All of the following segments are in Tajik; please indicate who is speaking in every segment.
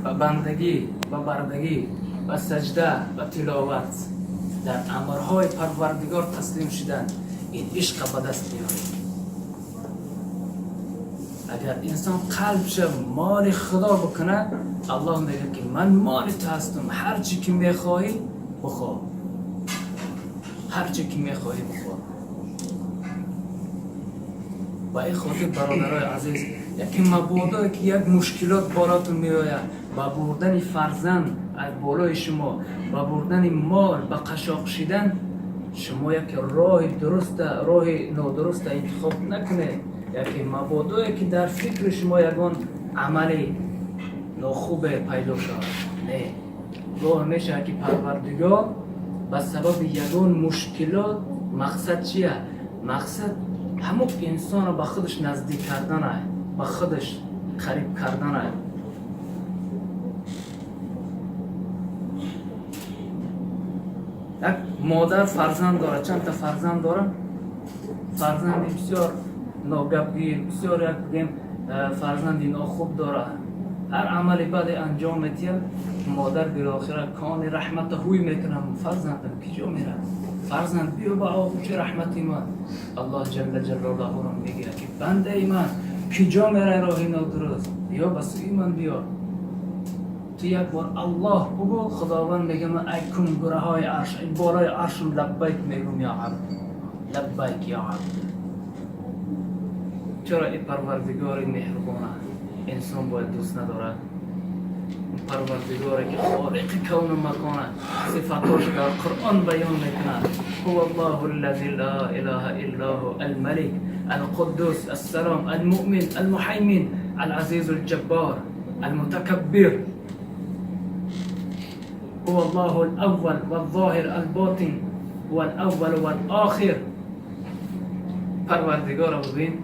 Speaker 1: Ба бандагӣ, ба бардагӣ, ба саҷда, ба тиловат, дар амрҳои Парвардигор таслим шудан, ин ишқа ба даст меорад. Агар инсон қалбша моли Худо бикунад, Аллоҳ мегӯяд, ки ман моли ту ҳастам, ҳар чӣ ки мехоҳӣ бихоҳ, ҳар чӣ ки мехоҳӣ бихоҳ. Ба ин хотир, бародарои азиз, яке мабодое ки як мушкилот болотон меояд, ба бурдани фарзанд аз болои шумо, ба бурдани мол, ба қашоқ шидан, шумо яке роҳи дуруста, роҳи нодуруста интихоб накунед. Яке мабодое ки дар фикри шумо ягон амали нохубе пайдо шавад, не, гоҳ мешавад, ки Парвардигор ба сабаби ягон мушкилот, мақсад чия? Мақсад ҳамон инсонро ба худаш наздик карданай, ба худаш қариб карданай. Як модар фарзанд дорад, чандта фарзанд дорад. Фарзанди бисёр ногапгир, бисёр, як бигем, фарзанди нохуб дорад, ҳар амали баде анҷом метиҳад. Модар билохира кони раҳмата ҳуй мекунам: «Фарзандам киҷо мерад? Фарзанд, биё ба оғӯши раҳмати ман». Аллоҳ ҷалла ҷалолаҳуро мегӯяд, ки бандаи ман, киҷо мерай роҳи нодуруст? Биё, ба сӯи ман биё. Ту як бор Аллоҳ бугӯ, Худованд мега: «Ман ай кунгураҳои арш, ай болои аршам лаббайк мегӯм, ё абд, лаббайк, ё абд». Чаро ин Парвардигори меҳрубона инсон бояд дӯст надорад? Парвардигоре ки холиқи кавну макона, сифатош дар Қуръон баён мекунад: هو الله الذي لا إله إلا هو الملك القدوس السلام المؤمن المهيمن العزيز الجبار المتكبر، هو الله الأول والظاهر الباطن، هو الأول والآخر. پروردگار ببین.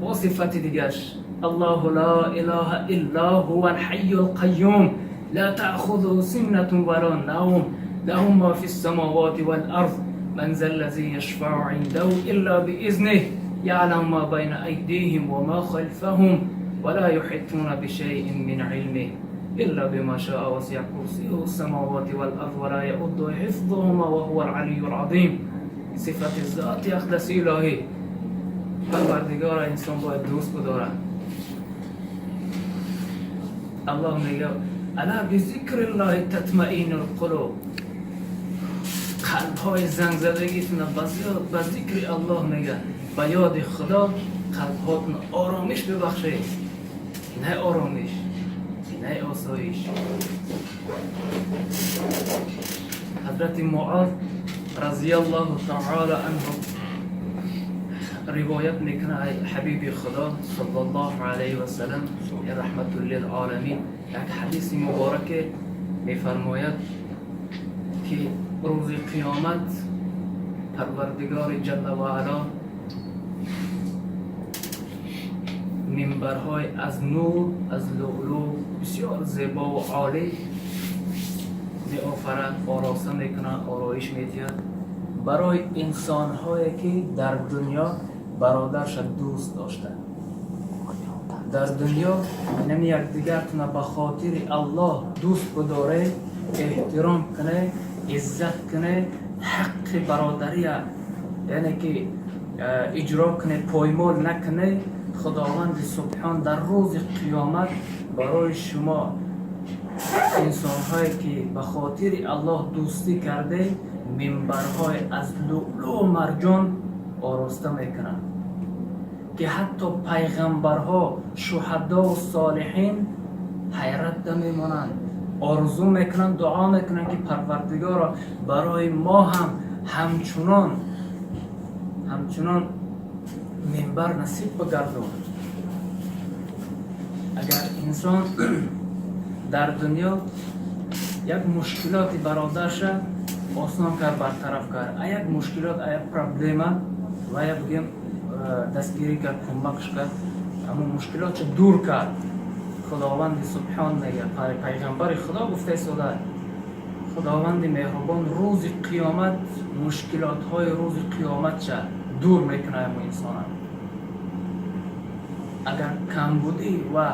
Speaker 1: با صفت دیگش: الله لا إله إلا هو الحي القيوم لا تأخذه سنة ولا نوم له ما في السماوات والأرض من ذا الذي يشفع عنده إلا بإذنه يعلم ما بين أيديهم وما خلفهم ولا يحيطون بشيء من علمه إلا بما شاء وسع كرسيه السماوات والأرض ولا يؤوده حفظهما وهو العلي العظيم. صفت ذات اقدس الهی پروردگار انسان باید دوست بدارد. الله میگه: الا بذکر الله تطمئن القلوب. قلب های زنگ زدگیتون به ذکر الله، میگه به یاد خدا قلب هاتون آرامش ببخشید. نه آرامش، نه آسایش. حضرت معاذ رضی الله تعالی عنه روایت میکنه حبیب خدا صلی الله علیه و سلم، رحمت للعالمین، یک حدیث مبارک میفرماید که روز قیامت پروردگار جل و علا منبرهای از نور، از لؤلؤ، بسیار زیبا و عالی می آفرد، آراسته میکنه، آرایش میدهد برای انسانهایی که در دنیا برادرش دوست داشته. در دنیا نمی یکدیگرتون به خاطر الله دوست بداره، احترام کنه، عزت کنه، حق برادری یعنی که اجرا کنه، پایمال نکنه، خداوند سبحان در روز قیامت برای شما انسانهایی که به خاطر الله دوستی کرده منبرهای از لؤلؤ و مرجان آراسته میکنند که حتی پیغمبرها، شهدا و صالحین حیرت میمانند، آرزو میکنند، دعا میکنند که پروردگارا برای ما هم همچنان منبر نصیب بگردان. اگر انسان در دنیا یک مشکلات برادرش آسان کرد، برطرف کرد، یک مشکلات، یک проблема و یا بگیم دستگیری کرد، کمکش کرد، اما مشکلات دور کرد، خداوند سبحان میگه، پیغمبر خدا گفته ساده، خداوند مهربان روز قیامت مشکلات های روز قیامت چه дур мекунад мо инсона. Агар камбудӣ ва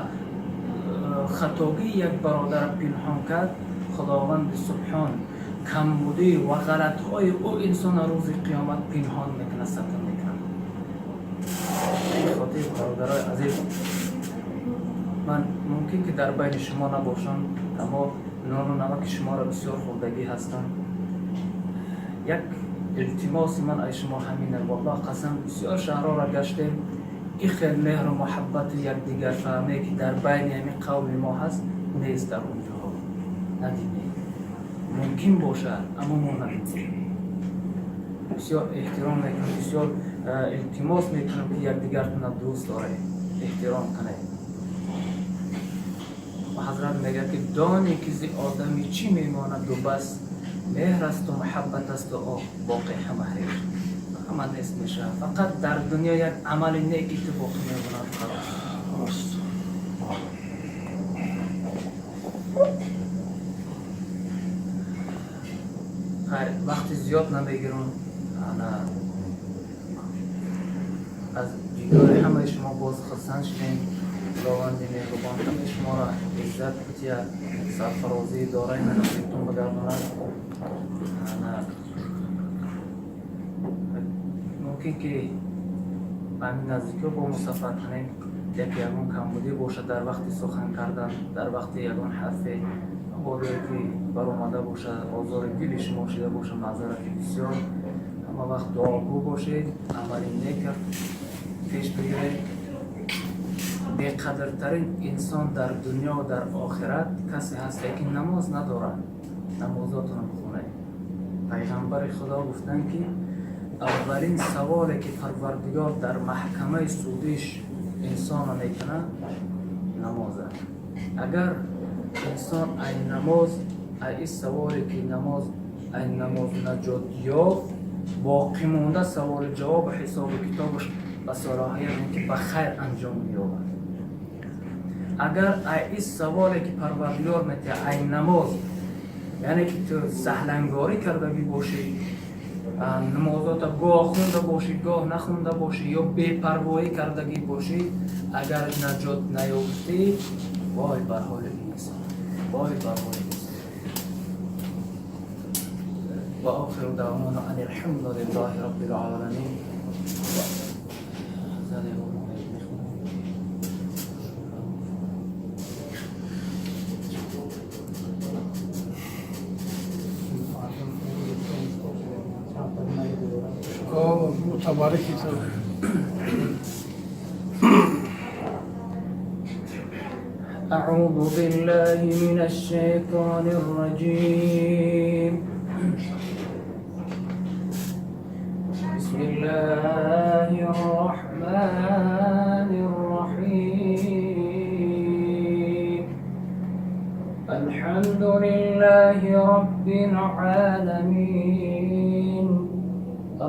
Speaker 1: хатогии як бародар пинҳон кард, Худованди субҳон камбудӣ ва ғалатҳои ӯ инсона рӯзи қиёмат пинҳон мекунад, сатр мекунад. Хотир бародарои азиз, ман мумкин ки дар байни шумо набошам, аммо нону намаки шуморо бисёр хӯрдагӣ ҳастам. Як илтимоси ман аз шумо ҳамин аст. Валлоҳ қасам, бисёр шаҳрҳоро гаштем, ин хел меҳру муҳаббати якдигарфаҳмие ки дар байни ҳамин қавми мо ҳаст, нест дар он ҷоҳо. Надидем. Мумкин бошад, аммо мо надидем. Бисёр эҳтиром мекунам, бисёр илтимос мекунам ки якдигартона дӯст доред, эҳтиром кунед. Ва ҳазрат мегӯяд ки дони ки зи одами чӣ мемонаду бас, меҳр асту муҳаббат асту боқӣ ҳама ҳеҷ, ҳама нест мешавад. Фақат дар дунё як амали неки ту боқӣ мемонад, халос. Хайр, вақти зиёд намегирам. Ана аз дидори ҳамаи шумо боз хурсанд шудем. Худованди меҳрубон ҳамаи шуморо иззат бутиҳад, сарфарозии дораи насибтон бигардонад. Ана мумкин ки ба ҳамин наздикиҳо бо мо сафар кунем, як ягон камбудӣ бошад дар вақти сухан кардан, дар вақти ягон ҳарфе мабодое ки баромада бошад, озори дили шумо шида бошад, маъзарати бисёр. Ҳама вақт дуогӯ бошед, амали нек пеш бигиред. Беқадртарин инсон дар дунё ва дар охират касе ҳаст, ки намоз надорад. Намозотонро бихонед. Пайғамбари Худо гуфтанд ки аввалин саволе ки Парвардигор дар маҳкамаи судиш инсонро мекунад, намоз аст. Агар инсон ай намоз, ай ин саволе ки намоз, ай намоз наҷот ёфт, боқӣ монда саволи ҷавобу ҳисобу китобаш ба салоҳият, ки ба хайр анҷом меёбад. Агар ай ин саволе ки Парвардигор метиҳад, ай намоз, яъне ки ту саҳлангорӣ кардагӣ бошӣ, намозота гоҳ хунда бошӣ, гоҳ нахунда бошӣ, ё бепарвоӣ кардагӣ бошӣ, агар наҷот наёфтӣ, вой бар ҳоли инсон, вой бар ҳоли инсон. Ва охиру даъвона ан алҳамду лиллаҳи роббил оламин.
Speaker 2: متبارك.
Speaker 1: أعوذ بالله من الشيطان الرجيم. بسم الله الرحمن الرحيم. الحمد لله رب العالمين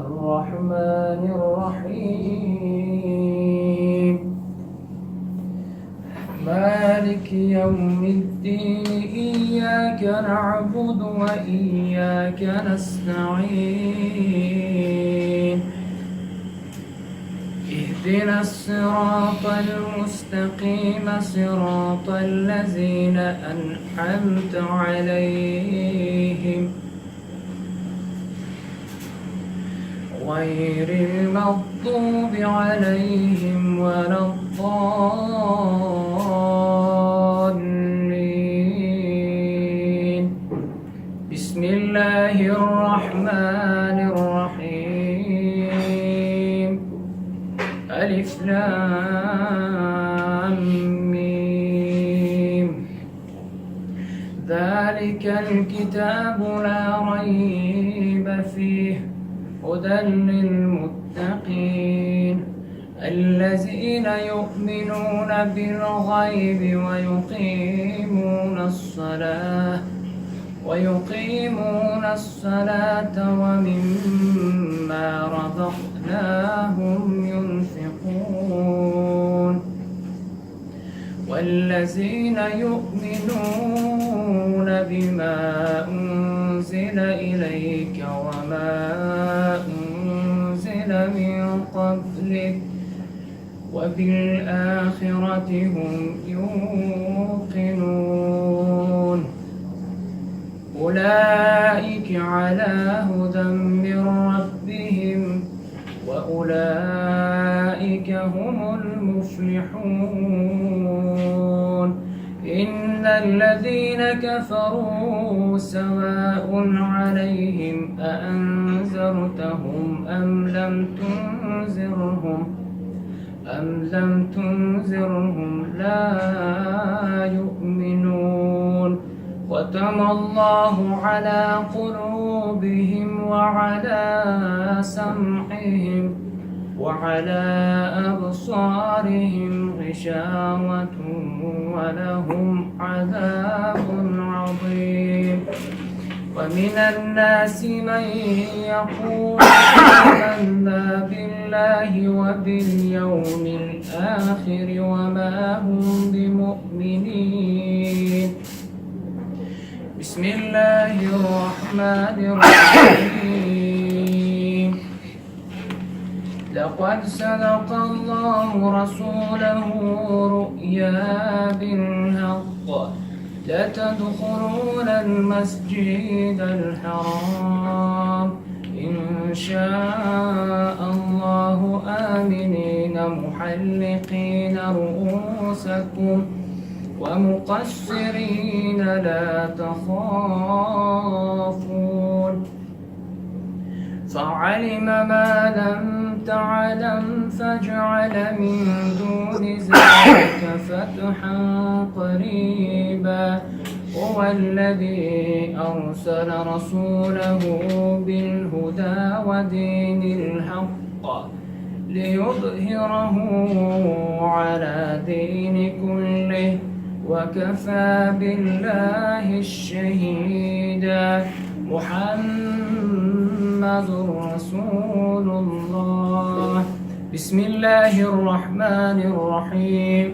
Speaker 1: الرحمن الرحيم مالك يوم الدين إياك نعبد وإياك نستعين اهدنا الصراط المستقيم صراط الذين أنعمت عليهم غير المغضوب عليهم ولا الضالين. بسم الله الرحمن الرحيم. ألف لام ميم. ذلك الكتاب لا ريب فيه هدى للمتقين الذين يؤمنون بالغيب ويقيمون الصلاة ومما رزقناهم ينفقون والذين يؤمنون بما أنزل إليك وما أنزل من
Speaker 3: قبلك وبالآخرة هم يوقنون. أولئك على هدى من ربهم وأولئك هم المفلحون. إن الذين كفروا سواء عليهم أأنذرتهم أم لم تنذرهم لا يؤمنون. ختم الله على قلوبهم وعلى سمعهم وعلى أبصارهم غشاوة ولهم عذاب عظيم. ومن الناس من يقول آمنا بالله وباليوم الآخر وما هم بمؤمنين. بسم الله الرحمن الرحيم. لقد صدق الله رسوله الرؤيا بالحق، لتدخلن المسجد الحرام إن شاء الله آمنين محلقين رؤوسكم ومقصرين لا تخافون. فعلم ما لم تعلم فجعل من دون ذلك فتحا قريبا. هو الذي أرسل رسوله بالهدى ودين الحق ليظهره على الدين كله وكفى بالله شهيدا. محمد رسول الله. بسم الله الرحمن الرحيم.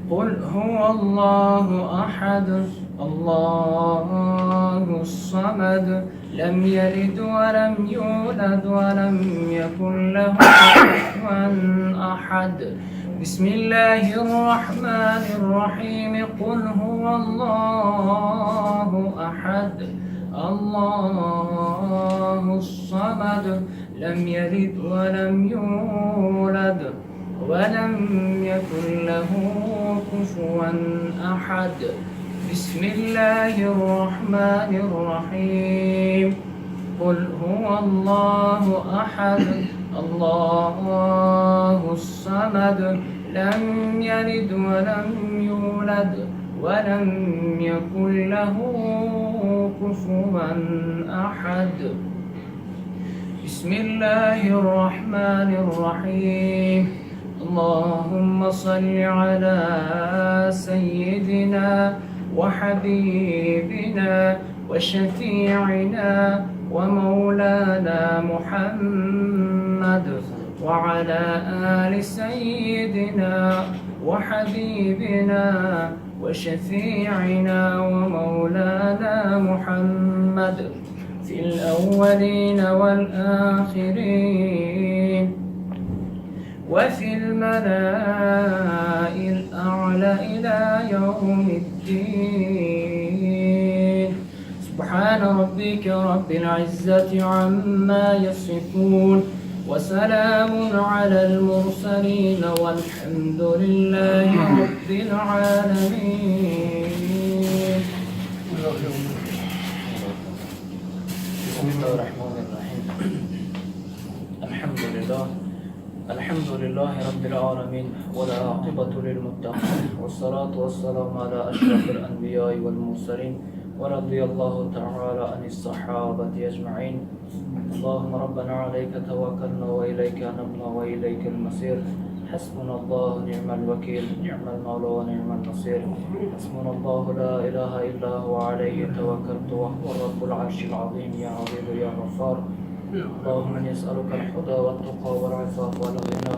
Speaker 3: قل هو الله أحد، الله الصمد، لم يلد ولم يولد ولم يكن له كفوا أحد. بسم الله الرحمن الرحيم. قل هو الله أحد، الله الصمد، لم يلد ولم يولد ولم يكن له كفوا أحد. بسم الله الرحمن الرحيم. قل هو الله أحد، الله الصمد، لم يلد ولم يولد ولم يكن له كفوا أحد. بسم الله الرحمن الرحيم. اللهم صل على سيدنا وحبيبنا وشفيعنا ومولانا محمد وعلى آل سيدنا وحبيبنا وشفيعنا ومولانا محمد في الأولين والآخرين وفي الملأ الأعلى إلى يوم الدين. سبحان ربك رب العزة عما يصفون وسلام على المرسلين والحمد لله رب العالمين.
Speaker 1: بسم الله الرحمن الرحيم. الحمد لله، الحمد لله رب العالمين، والعاقبة للمتقين، والصلاة والسلام على أشرف الأنبياء والمرسلين، ورضي الله تعالى عن الصحابة أجمعين. اللهم ربنا عليك توكلنا وإليك أنبنا وإليك المصير. حسبنا الله نعم الوكيل، نعم المولى ونعم النصير. حسبنا الله لا إله إلا هو، عليه توكلت وهو رب العرش العظيم. يا عزيز يا غفار، اللهم نسألك الهدى والتقى والعفاف والغنى.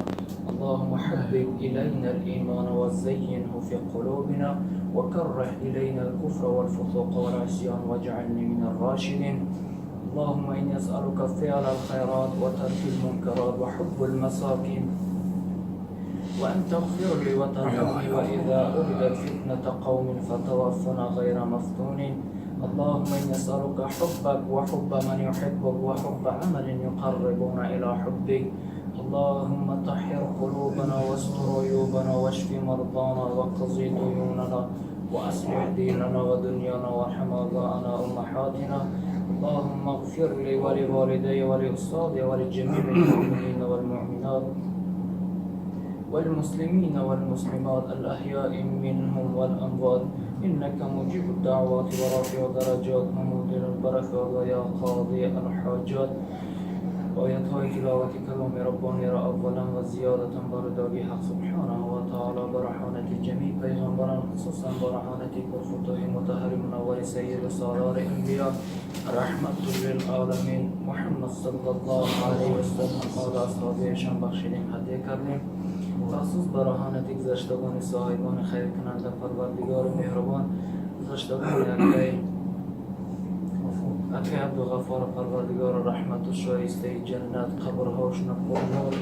Speaker 1: اللهم حبب إلينا الإيمان وزينه في قلوبنا وكره إلينا الكفر والفسوق والعصيان واجعلنا من الراشدين. اللهم إني أسألك فعل الخيرات وترك المنكرات وحب المساكين وأن تغفر لي وترحمني، وإذا أردت فتنة قوم فتوفنا غير مفتونين. اللهم إني أسألك حبك وحب من يحبك وحب عمل يقربنا إلى حبك. اللهم طهر قلوبنا واستر عيوبنا واشف مرضانا واقض ديوننا وأصلح ديننا ودنيانا وارحم آباءنا وأمهاتنا. اللهم اغفر لي ولوالدي ولأستاذي ولجميع المؤمنين والمؤمنات والمسلمين والمسلمات الأحياء منهم والأموات، إنك مجيب الدعوات ورافع الدرجات ومودل البركات ويا قاضي الحاجات. آیت های تلاوت کلام ربانی را اولا و زیادتا برداگی حق سبحانه و تعالی برحانت جمیع پیغمبران، خصوصا برحانت پرفتوح مطهر منور سید سالار انبیا رحمت للعالمین محمد صلی الله علیه و سلم آل اصحابهشان بخشیدیم، هدیه کردیم. مخصوص برحانت گذشتگان صاحبان خیر کننده پروردگار مهربان، گذشتگان اکی عبدالغفار پروردگار رحمت و شایسته جنت، قبرهاشون پرنور،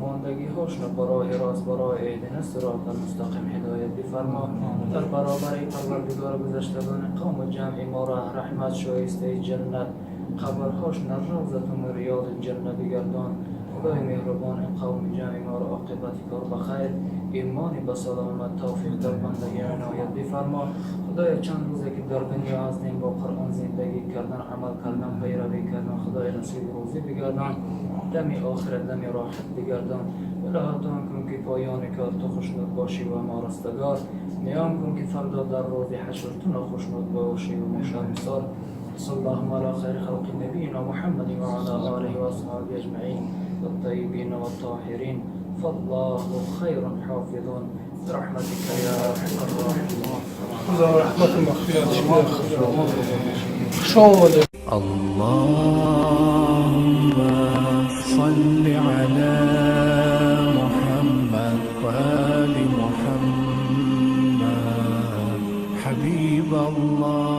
Speaker 1: ماندگیهاشون برای راست برای اهدنا صراط المستقیم هدایت بفرما. در برابر پروردگار گذشتگان قوم و جمع ما را رحمت شایسته جنت، قبرهاشون روضة من ریاض الجنه بگردان. خدای مهربان این قوم جمع ما را عاقبت کار بخیر، ایمان به سلامت، توفیق در بندگی عنایت بفرما. خدای چند روزه که در دنیا هستیم با قرآن زندگی کردن، عمل کردن، پیروی کردن، خدای نصیب روزی بگردان، دم آخرت دم راحت بگردان. الهاتان کن که پایان کار تو خوشنود باشی و ما رستگار، میان کن که فردا در روز حشر تو ناخشنود باشی و ما شرمسار. صلى اللهم على خير خلق نبينا محمد وعلى آله وأصحابه أجمعين الطيبين والطاهرين، فالله خير حافظ برحمتك يا أرحم الراحمين.
Speaker 2: خدا رحمت و مغفرت خوش آمده.
Speaker 4: اللهم صل على محمد وآل محمد حبيب الله.